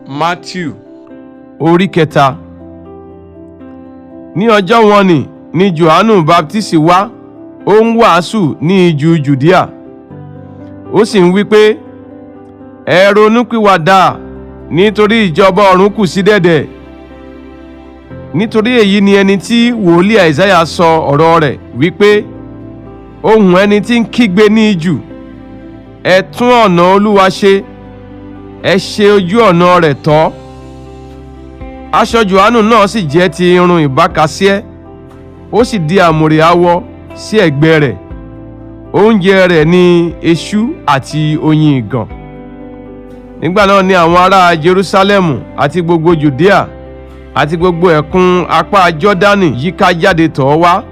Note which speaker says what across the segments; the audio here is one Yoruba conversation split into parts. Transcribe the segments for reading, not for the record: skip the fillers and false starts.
Speaker 1: Matthew
Speaker 2: Orí kẹta. Ní ọjọ́ wọn ni Jòhánù Baptisi wá, ó ń wàásù ní ijù Jùdíà. Ó sì ń wí pé, ẹ ronúpìwàdà, nítorí ìjọba ọ̀run kù sí dẹ̀dẹ̀. Nítorí èyí ni ẹni tí wòlíì Àìsáyà sọ ọ̀rọ̀ rẹ̀ wípé, ohùn ẹni tí ń kígbe ní ijù, ẹ tún ọ̀nà Olúwa ṣe, ẹ ṣe ojú ọ̀nà rẹ̀ tọ́. Aṣọ Jòhánù náà sì jẹ́ ti irun ìbákasíẹ́, ó sì di àmùrè awọ sí ẹ̀gbẹ́ rẹ̀. Oúnjẹ rẹ̀ ni eṣú àti oyin ìgàn. Nígbà náà ni àwọn ará Jerúsálẹ́mù àti gbogbo Jùdíà àti gbogbo ẹ̀kún apá Jọ́dánì yíká jáde tọ̀ ọ́ wá.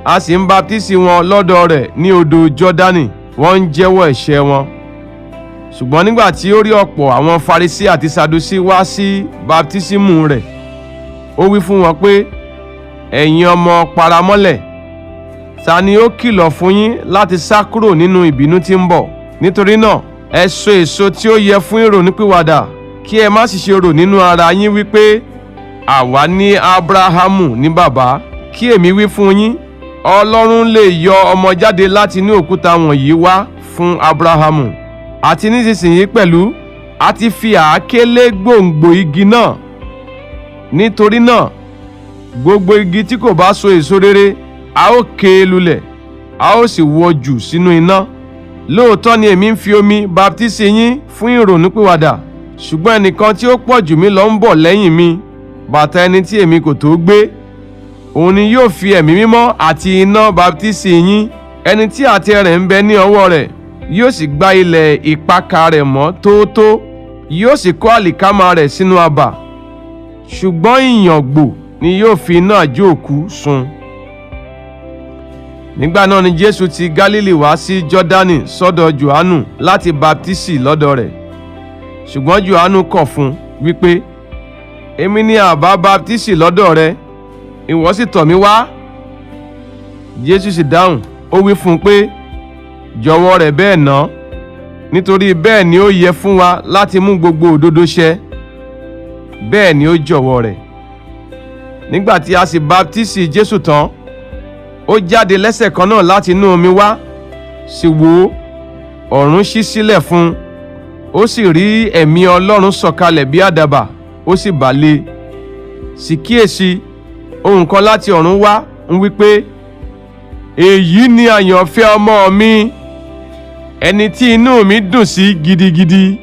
Speaker 2: A sì ń baptísì wọn lọ́dọ̀ rẹ̀ ní odò Jọ́dánì, wọ́n ń jẹ́wọ́ ẹ̀ṣẹ̀ wọn. Ṣùgbọ́n nígbà tí ó rí ọ̀pọ̀ àwọn Farisí àti Sadusí wá sí baptísímù rẹ̀, ó wí fún wọn pé, ẹ̀yin ọmọ paramọ́lẹ̀, ta ni ó kìlọ̀ fún yín láti sá kúrò nínú ìbínú tí ń bọ̀? Nítorí náà, ẹ so èso tí ó yẹ fún ìrònúpìwàdà, kí ẹ má sì ṣe rò nínú ara yín wípé, àwa ní Ábúráhámù ní bàbá. Kí èmi wí fún yín, Ọlọ́run lè yọ ọmọ jáde láti inú òkúta wọ̀nyí wá fún Ábúráhámù. Àti nísinsìnyí pẹ̀lú, a ti fi àáké lé gbòǹgbò igi náà. Nítorí náà, gbogbo igi tí kò bá so èso rere, a ó ké e lulẹ̀, a ó sì wọ́ jù sínú iná. Lóòótọ́ ni èmi ń fi omi baptisi yín fún ìrònúpìwàdà, ṣùgbọ́n ẹnìkan tí ó pọ̀ jù mí lọ ń bọ̀ lẹ́yìn mi, bàtà ẹni tí èmi kò tó gbé. Òun ni yóò fi ẹ̀mí mímọ́ àti iná baptisi yín. Ẹni tí àtẹ rẹ̀ ń bẹ ní ọwọ́ rẹ̀, yóò sì gbá ilẹ̀ ìpakà rẹ̀ mọ́ tóótó, yóò sì kó àlìkámà rẹ̀ sínú abà. Ṣùgbọ́n ìyàngbò ni yóò fi iná àjóòkú sun. Nígbà náà ni Jésù ti Gálílì wá sí Jọ́dánì sọ́dọ̀ Jòhánù láti baptisi lọ́dọ̀ rẹ̀. Ṣùgbọ́n Jòhánù kọ̀ fún wípé, èmi ni àbá baptisi lọ́dọ̀ rẹ, ìwọ sì tọ̀ mí wá. Jésù sì dáhùn, ó wí fún un pé, jọ̀wọ́ rẹ̀ bẹ́ẹ̀ ná, nítorí bẹ́ẹ̀ ni ó yẹ fún wa láti mú gbogbo òdodo ṣẹ. Bẹ́ẹ̀ ni ó jọ̀wọ́ rẹ̀. Nígbà tí a sì baptisi Jésù tán, ó jáde lẹ́sẹ̀ kan náà láti inú omi wá, sì wò ó, ọ̀run ṣí sílẹ̀ fún un, ó sì rí ẹ̀mí Ọlọ́run sọ̀kalẹ̀ bí àdàbà, ó sì bà lé e. Sì kíyèsí, ohùn kan láti ọ̀run wá ń wí pé, èyí ni àyànfẹ́ ọmọ mi, ẹni tí inú mi dùn sí gidigidi.